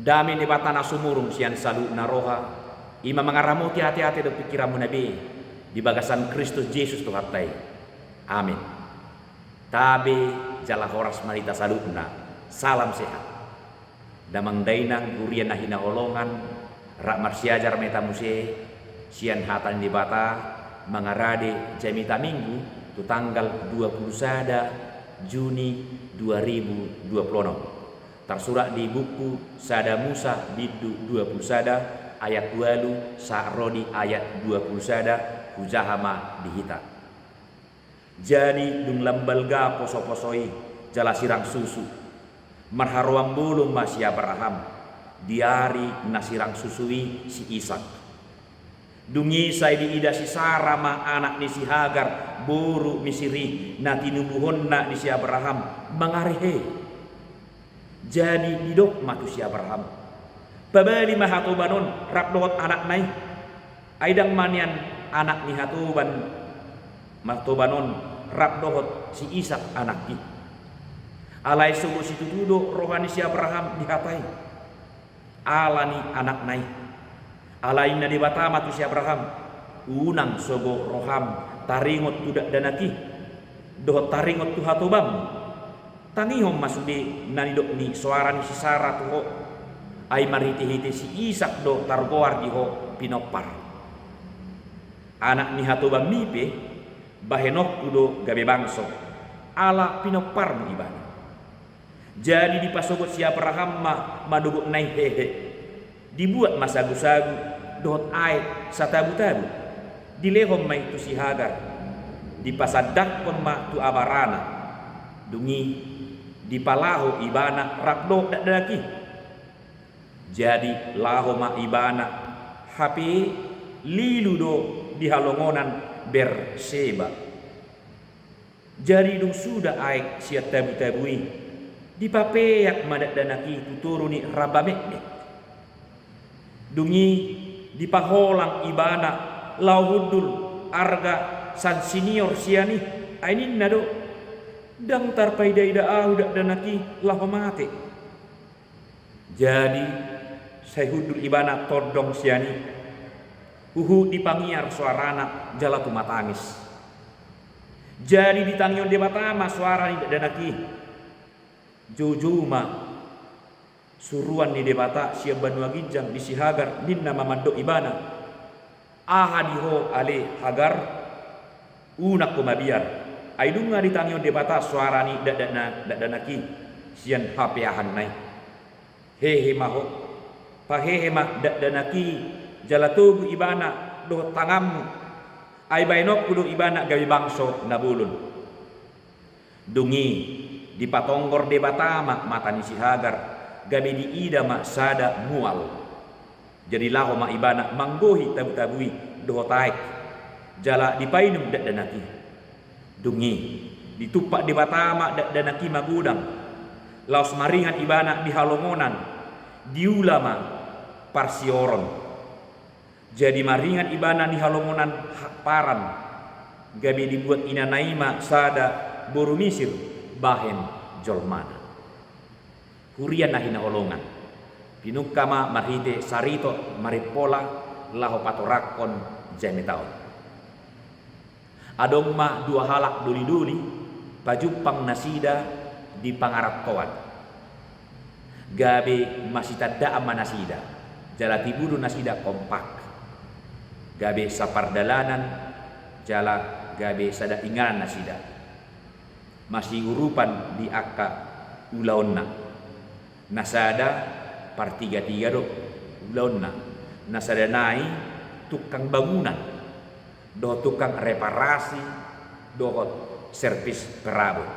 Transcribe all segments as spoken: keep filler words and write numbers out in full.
Dame ni Debata na sumurung sian saluhutna roha, i ma mangaramoti ateate dohot pingkiranmuna be di bagasan Kristus Jesus Tuhanta i. Amen. Tabe jala horas ma di hita saluhutna. Salam sehat. Damang dainang, huria na hinaholongan, rap marsiajar ma hita muse sian hata ni Debata mangarade jamita Minggu tu tanggal dua pulu sada Juni dua ribu dua pulu onom. Tarsurat di buku Sada Musa bindu dua pulu sada ayat ualu sahat ro di ayat dua pulu sada. Hujaha ma di hita. Jadi dung lam balga posoposo i jala sirang susu, marharoan bolon ma si Abraham di ari na sirang susu i si Isak. Dung i sai diida si Sara ma anak ni si Hagar, boru Misir i, na tinubuhonna di si Abraham, mangarehe. Jadi didok ma tu si Abraham, pabali ma hatoban on rap dohot anakna i. Ai ndang ma nian anak ni hatoban, hatoban on rap dohot si Isak anakki. Alai sogo situtu do roha ni si Abraham di hata i ala ni anakna i. Alai ninna Debata ma tu si Abraham, unang sogo roham taringot tu dakdanak i dohot taringot tu hatobam. Tangihon ma sude na nidok ni soara ni si Sara tu ho. Ai marhitehite si Isak do targoar di ho pinompar. Anak ni hatobam i pe bahenonku do gabe bangso, ala pinomparmu ibana. Jadi dipasogot si Abraham ma madogotna i hehe. Dibuat ma sagusagu dohot aek satabutabu. Dilehon ma i tu si Hagar. Dipasandangkon ma tu abarana. Dung i dipalaho ibana rap dohot dakdanak i. Jadi laho ma ibana, hape lilu do di halongonan Berseba. Jadi dung suda aek sian tabutabu i, dipapeak ma dakdanak i tu toru ni ramba metmet. Dung i dipaholang ibana laho hundul arga san sinior sian i. Ai ninna do, ndang tarpaidaida ahu dakdanak i laho mate. Jadi sai hundul ibana tondong sian i. Huhut dipangiar soarana jala tumatangis. Jadi ditangihon Debata ma soara ni dakdanak i. Joujou ma suruan ni Debata sian banua ginjang di si Hagar, ninna ma mandok ibana, aha di ho ale Hagar? Unang ho mabiar. Ai nunga ditangihon Debata soara ni dakdanak, dakdanak i sian hapeahanna i. Hehe ma ho. Pahehe ma dakdanak i jala togu ibana dohot tanganmu. Ai baenonku do ibana gabe bangso na bolon. Dung i dipatonggor Debata ma mata ni si Hagar, gabe diida ma sada mual. Jadi laho ma ibana manggohi tabutabu i dohot aek, jala dipainum dakdanak i. Dung i ditumpak Debata ma dakdanak i magodang. Laos maringan ibana di halongonan, diula ma parsioron. Jadi maringan ibana di halongonan Paran, gabe dibuat inana i ma sada boru Misir bahen jolmana. Huria na hinaholongan, pinungka ma marhite sarito marimpola laho patorangkon jamita on. Adong ma dua halak dolidoli, pajumpang nasida di pangarantoan. Gabe masitandaan ma nasida, jala tibu do nasida kompak. Gabe sapardalanan, jala gabe sada inganan nasida. Masiurupan di angka ulaonna. Na sada partigatiga do ulaonna, na sada nai tukang bangunan, dohot tukang reparasi, dohot servis perabot.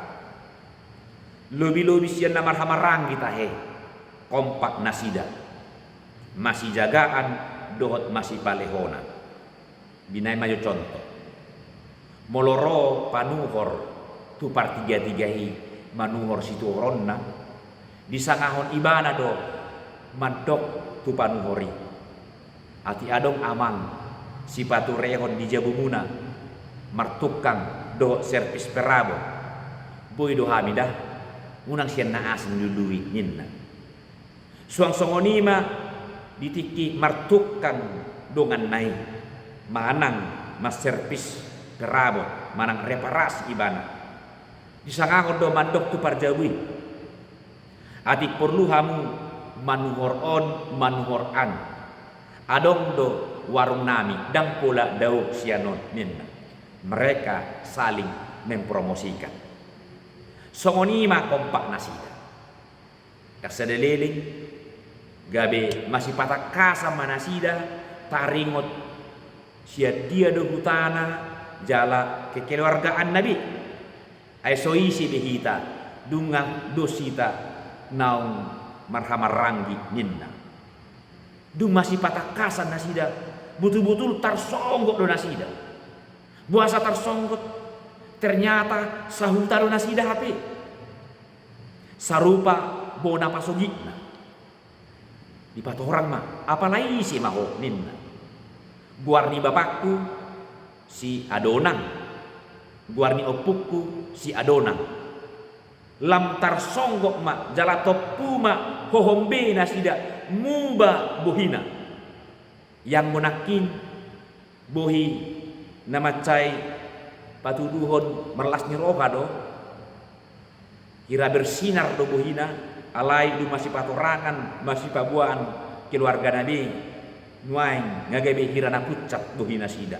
Lobilobi sian na marhahamaranggi tahe, kompak nasida, masijagaan dohot masipalehona. Binaen ma jo contoh. Molo ro panuhor tu partigatiga i manuhor situhoronna, disangahon ibana do mandok tu panuhor i. Atik adong amang sipaturehon di jabumuna martukang dohot servis perabot, boi do hami da, unang sian na asing lului ninna. Suang songon i ma di tingki martungkang donganna i manang manservis perabot manang reparasi ibana. Disangahon do mandok tu parjabu i, atik porlu hamu manuhor on manuhor an, adong do warungnami, ndang pola dao sian on ninna. Mereka saling mempromosikan. Songon i ma kompak nasida. Asa daleleng gabe masipatangkasan ma nasida taringot sian dia do hutana jala kekeluargaanna be. Ai so ise be hita, dung dos hita naung marhamaranggi ninna. Dung masipatangkasan nasida, butul-butul tarsonggot do nasida. Boasa tarsonggot? Ternyata sahuta do nasida hape. Sarupa bona pasogitna. Dipatorang ma, apala ise ma ho ninna. Goar ni bapakku si Adonang, goar ni ompungku si Adonang. Lam tarsonggot ma jala tompu ma hohom be nasida muba bohina. Ianggo nangkin bohi na mansai patuduhon marlas ni roha do. Hira bersinar do bohina, alai dung masipatorangan masipaboaan keluargana be, nuaeng nga gabe hira na pucat bohi nasida.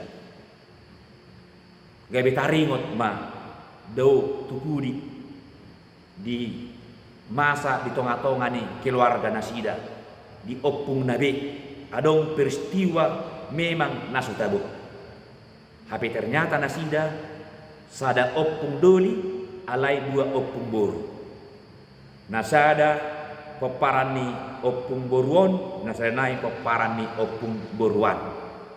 Gabe taringot ma dao tu pudi di masa di tonga-tonga ni keluarga nasida, di ompungna be, adong peristiwa memang na so tabo. Hape ternyata nasida sada ompung doli alai dua ompung boru. Na sada pomparan ni ompung boru on, na sada nai pomparan ni ompung boru an.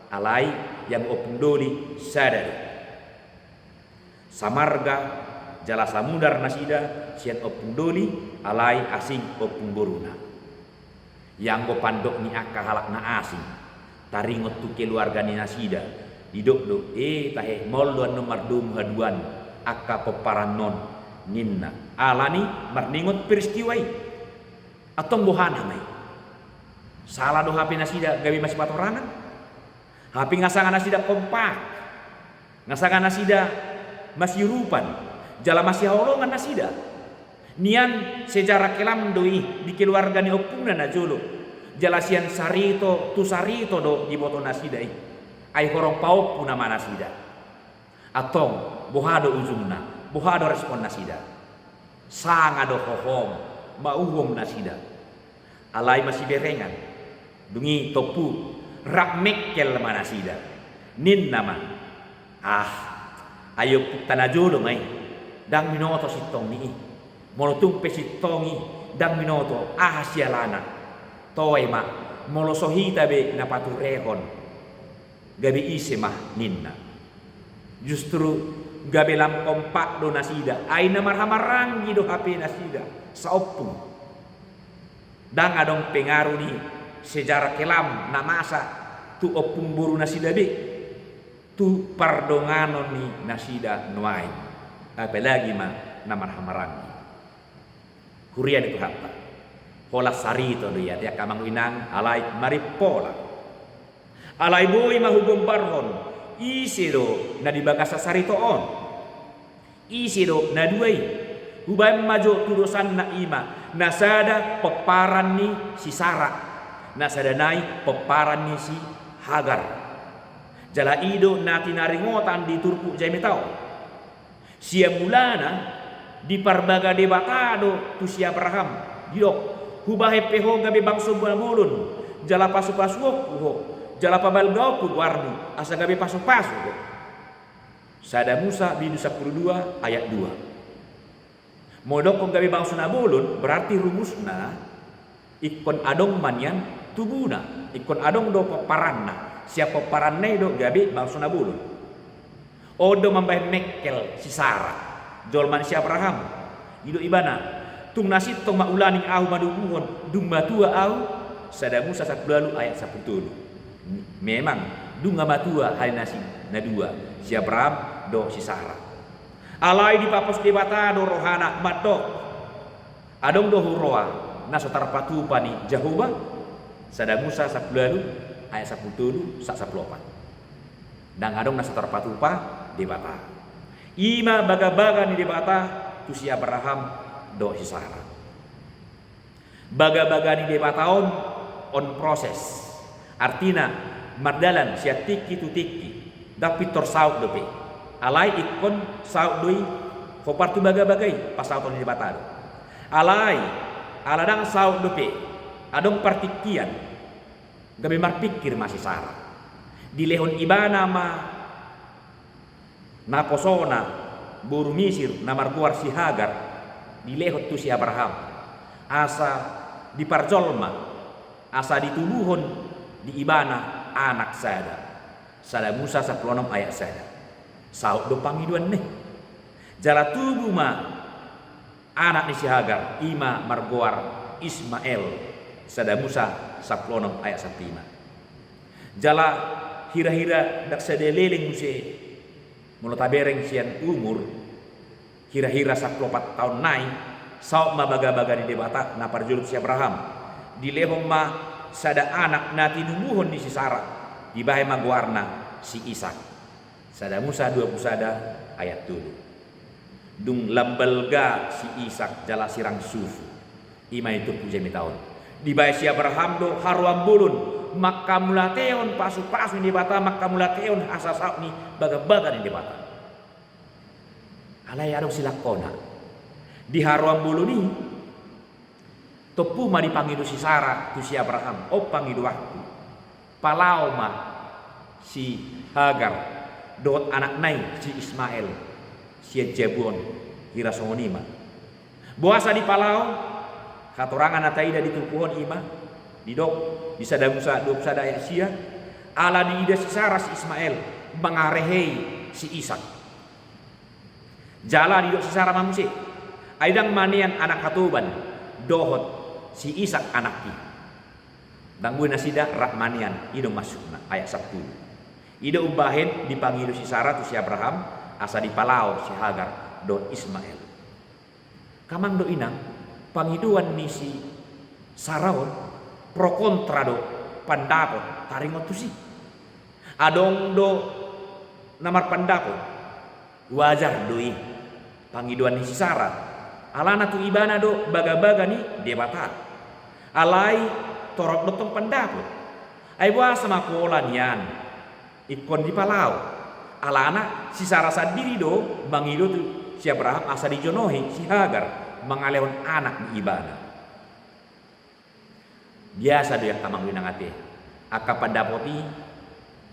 Alai ianggo ompung doli sada do. Samarga jala samudar nasida sian ompung doli, alai asing ompung boruna. Ianggo pandok ni angka halak na asing taringot tu keluarga ni nasida, didok do, e tahe, maol do annon mardomu haduan angka pomparan on ninna. Alani marningot peristiwa i. Antong boha nama i? Sala do hape nasida gabe masipatorangan? Hape nga sanga nasida kompak, nga sanga nasida masiurupan jala masihaholongan nasida. Nian sejarah kelam do i di keluarga ni ompungna najolo. Jala sian sarito tu sarito do diboto nasida i. Ai horong paompu nama nasida. Antong boha do ujungna? Boha do respon nasida? Sanga do hohom mauhom nasida. Alai masiberengan. Dung i tompu rap mengkel ma nasida. Ninna ma, ah, ai ompungta najolo ma i. Ndang binoto sintong ni i. Molo tung pe sintong i, ndang binoto aha sialana. Toe ma, molo so hita be na paturehon, gabe ise ma ninna. Justru gabe lam kompak do nasida, ai na marhamaranggi do hape nasida saompung. Ndang adong pengaruh ni sejarah kelam na masa tu ompung boru nasida be, tu pardonganon ni nasida nuaeng, apalagi ma na marhamaranggi. Huria ni Tuhanta, holan sarito do i ate angka amang inang, alai marimpola. Alai boi ma hugombarhon ise do na di bagasan sarito on. Ise do na dua i? Hubaen ma jo tudosanna, i ma na sada pomparan ni si Sara, na sada nai pomparan ni si Hagar. Jala i do na tinaringotan di turpuk jamita on. Sian mulana diparbaga Debata do tu si Abraham, didok, hubahen pe ho gabe bangso na bolon, jala pasupasuonku ho, jala pabalgaonku goarmu asa gabe pasupasu ho. Sada Musa bindu sampulu dua ayat dua. Molo didokkon gabe bangso na bolon, berarti rumusna ingkon adong ma nian tubuna, ingkon adong do pomparanna, sian pomparanna i do gabe bangso na bolon. On do mambahen mengkel si Sara, jolma ni si Abraham. Didok ibana, tung na sintong ma ulaning ahu manubuhon dung matua ahu. Sada Musa sampulu ualu ayat sampulu tolu. Memang, dung matua hali na si na dua, si Abraham dohot si Sara. Alai dipapos Debata do rohana mandok, adong do huroha na so tarpatupa ni Jahowa, Sada Musa sampulu ualu ayat sampulu tolu sahat sampulu opat. Ndang adong na so tarpatupa Debata. I ma bagabaga ni Debata tu si Abraham dohot si Sara. Bagabaga ni Debata on, on proses. Artina, mardalan sian tingki tu tingki, ndang pintor saut dope. Alai ingkon saut do i, hombar tu bagabaga i, pasaut ni Debata do. Alai, ala ndang saut dope, adong partingkian, gabe marpingkir ma si Sara. Dilehon ibana ma naposona, boru Misir, na margoar si Hagar, dilehon tu si Abraham, asa diparjolma, asa ditubuhon di ibana anak sada. Sada Musa sampulu onom ayat sada. Saut do pangidoanna i. Jala tubu ma anak ni si Hagar, i ma margoar Ismael. Sada Musa sampulu onom ayat sampulu lima. Jala hira-hira ndang sada leleng muse, molo tabereng sian umur, hira-hira sampulu opat taon nai, saut ma bagabaga ni Debata na parjolo tu si Abraham. Dilehon ma sada anak na tinubuhon ni si Sara, dibahen ma goarna si Isak. Sada Musa dua pulu sada ayat tolu. Dung lam balga si Isak jala sirang susu, i ma i turpuk jamita on. Dibahen si Abraham do haroan bolon, mangkamulateon pasupasu ni Debata, mangkamulateon hasasaut ni bagabaga ni Debata. Alai adong silangkona. Di haroan bolon i, tompu ma dipangido si Sara tu si Abraham, on pangidoanku, palao ma si Hagar dohot anakna i si Ismael sian jabu on, hira songon i ma. Boasa dipalao? Hatorangan na taida di turpuk on i ma, didok di Sada Musa dua pulu sada ayat sia, ala diida si Sara si Ismael, mangarehei si Isak. Jala didok si Sara ma muse, ai ndang manean anak hatoban dohot si Isak anakki. Ndang boi nasida rap manean, i do maksudna ayat sampulu. I do umbahen dipangido si Sara tu si Abraham, asa dipalao si Hagar dohot Ismael. Amang dohot inang, pangidoan ni si Sara on pro kontra do pandapot taringot tusi. Adong do na marpandapot, wajar do i pangidoan ni si Sara, alana tu ibana do bagabaga ni Debata. Alai torop do tong pandapot. Ai boasa ma pola nian ingkon dipalao? Alana si Sara sandiri do mangido tu si Abraham asa dijonohi si Hagar mangalehon anak ni ibana. Biasa do i angka amang inang ate, angka pandapot i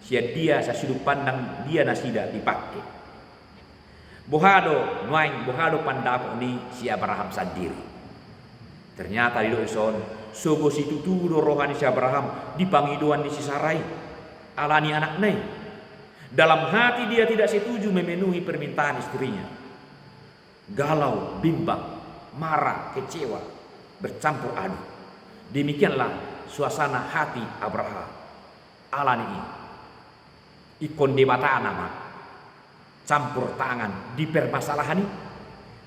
sian dia, sian sudut pandang dia nasida dipangke. Boha do nuaeng, boha do pandapot ni si Abraham sandiri? Ternyata didok dison, sogo situtu do roha ni si Abraham di pangidoan ni si Sara i, ala ni anakna i. Dalam hati dia tidak setuju memenuhi permintaan istrinya. Galau, bimbang, marah, kecewa, bercampur aduk. Demikianlah suasana hati Abraham. Ala ni i, ingkon Debata nama campur tangan di permasalahan i.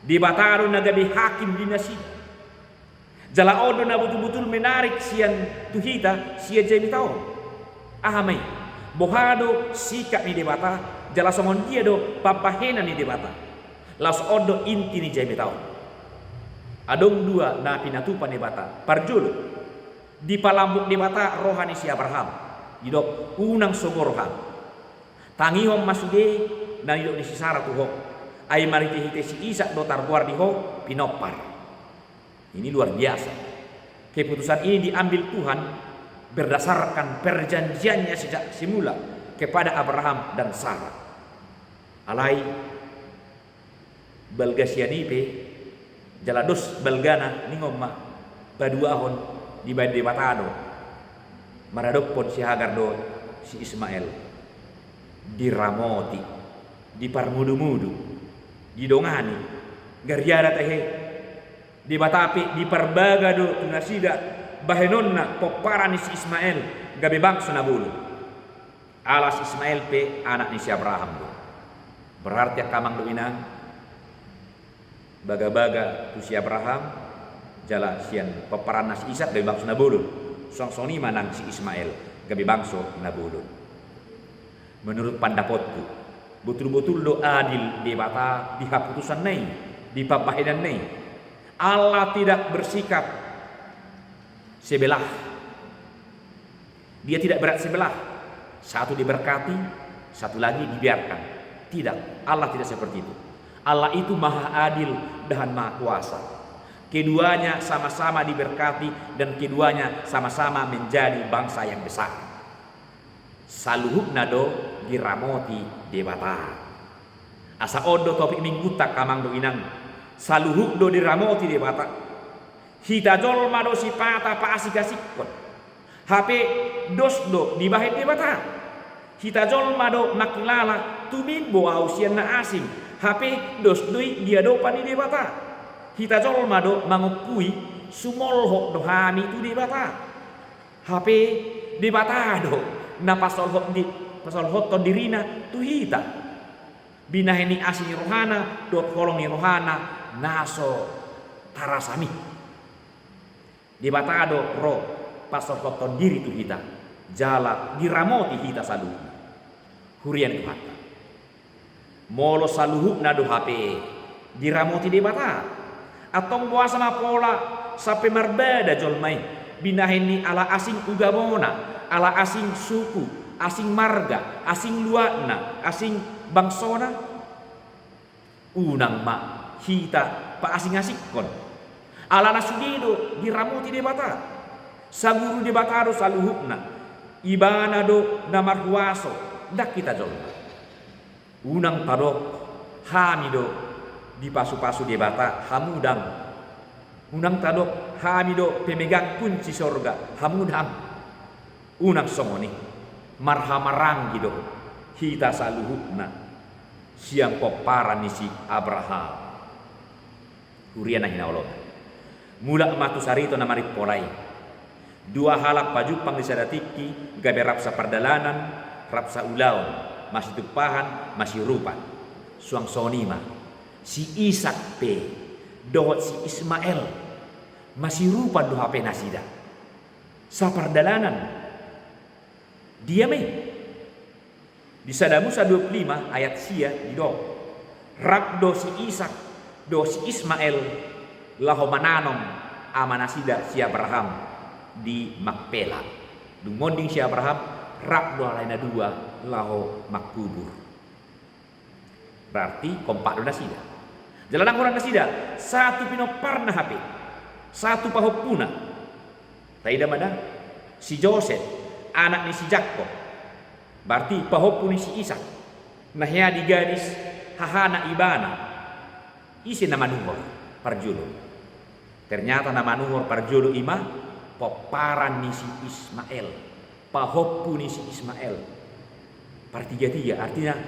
Debata do na gabe hakim di nasida. Jala on do na botul-botul menarik sian tu hita sian jamita on. Aha ma i? Boha do sikap ni Debata, jala songon dia do pambahenan ni Debata? Laos on do inti ni jamita on. Adong dua na pinatupa Debata. Parjolo, dipalambok Debata roha ni si Abraham. Didok, unang sogo roham. Tangihon ma sude na nidok ni si Sara tu ho. Ai marhite-hite si Isak do targoar di ho pinompar. Ini luar biasa. Keputusan ini diambil Tuhan berdasarkan perjanjiannya sejak semula kepada Abraham dan Sara. Alai balga sian i pe, jala dos balgana, ningon ma, paduahon dibahen Debata do maradophon si Hagar dohot si Ismael. Diramoti, diparmudu-mudu, didongani, gariada tahe. Debata pe diparbaga do tu nasida bahenonna pomparan ni si Ismael gabe bangso na bolon. Ala si Ismael pe anak ni si Abraham do. Berarti angka amang dohot inang, bagabaga tu si Abraham, jala sian pomparanna si Ishak gabe bangso na bolon. Suang songon i ma nang si Ismael gabe bangso na bolon. Menurut pandapotku, botul-botul do adil Debata di haputusanna i, di pambahenanna i. Allah tidak bersikap sebelah. Dia tidak berat sebelah. Satu diberkati, satu lagi dibiarkan. Tidak, Allah tidak seperti itu. Allah itu maha adil dan maha kuasa. Keduanya sama-sama diberkati dan keduanya sama-sama menjadi bangsa yang besar. Saluhutna do diramoti Debata. Asa on do topik minggunta, amang dohot inang. Saluhut do diramoti Debata. Hita jolma do sipata paasing-asingkon. Hape dos do dibahen Debata. Hita jolma do mangkilala, tumimbo ahu sian na asing. Hape dos do i di adopan ni Debata. Hita jolma do mangompui, sumolhot do hami tu Debata. Hape Debata do na pasolhot di, pasolhothon dirina tu hita. Binahen ni asi ni rohana dohot holong ni rohana na so tarasam i. Debata do ro pasolhothon diri tu hita, jala diramoti hita saluhutna. Huria ni Tuhanta. Molo saluhutna do hape diramoti Debata, antong boasa ma pola sampe marbada jolma i, binahen ni ala asing ugamona, ala asing suku, asing marga, asing luatna, asing bangsona? Unang ma hita paasing-asingkon. Alana sude do diramoti Debata. Saguru Debata do saluhutna. Ibana do na marhuaso, ndang hita jolma. Unang tadok hami do dipasu-pasu Debata, hamu ndang. Unang tadok hami do pemegang kunci sorga, hamu ndang. Unang songon i. Marhahamaranggi do hita saluhutna sian pomparan ni si Abraham. Huria na hinaholongan. Mulak ma tu sarito na marimpola i. Dua halak pajumpang di sada tingki, gabe rap sapardalanan, rap saulaon, masitumpahan, masiurupan. Suang songon i ma, si Ishak pe dohot si Ismael masiurupan do hape nasida. Sapardalanan. Dia ma i? Di sada Musa dua puluh lima ayat sia didok, rap do si Ishak dohot si Ismael laho mananom amanasida si Abraham di Makpela. Dung monding si Abraham, rap do alai na dua laho mangkubur. Berarti kompak do nasida. Jala ndang holan nasida, satu pinomparna hape, satu pahompuna. Taida ma da, si Josep, anak ni si Jakkob, berarti pahompu ni si Ishak, na hea digadis hahana ibana. Ise na manuhor parjolo? Ternyata na manuhor parjolo i ma pomparan ni si Ismael, pahompu ni si Ismael. Partiga-tiga, artina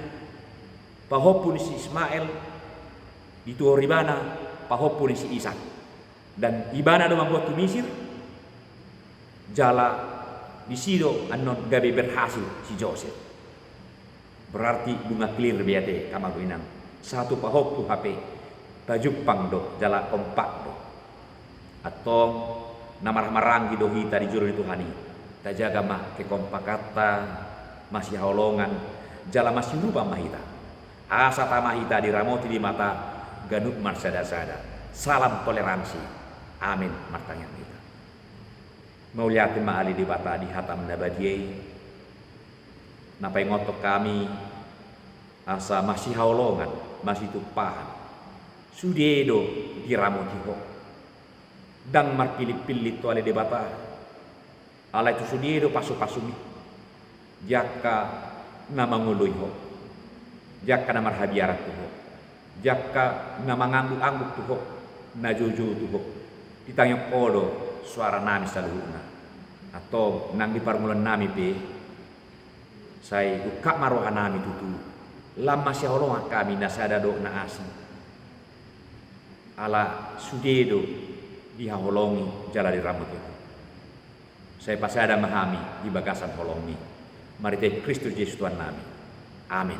pahompu ni si Ismael, dituhor ibana pahompu ni si Ishak. Dan ibana do mamboan tu Misir, jala disi do annon gabe berhasil si Josep. Berarti nunga clear be ate, amang dohot inang. Satu pahompu hape, tajumpang do jala kompak do. Antong na marhahamaranggi do hita di jolo ni Tuhan i. Tajaga ma kekompakanta, masihaholongan, jala masiurupan ma hita. Asa tama hita diramoti Debata ganup marsada-sada. Salam toleransi. Amin. Martangiang hita. Mauliate ma ale Debata di hataM na badia i, na paingothon hami asa masihaholongan, masitumpahan. Sude do diramoti Ho. Ndang marpillit-pillit Ho ale Debata. Alai tu sude do pasu-pasuMi. Di angka na mangoloi Ho, di angka na marhabiaran tu Ho, di angka na mangangguk-angguk tu Ho, na joujou tu Ho. Ditangiang Ho do soaranami saluhutna. Antong nang di parngoluannami pe, sai ungkap ma rohanami tutu, lam masihaholongan hami na sada dohot na asing. Ala sude do dihaholongi jala diramoti Ho. Sai pasada ma hami di bagasan holongMi. Marhite Kristus Jesus Tuhannami. Amin.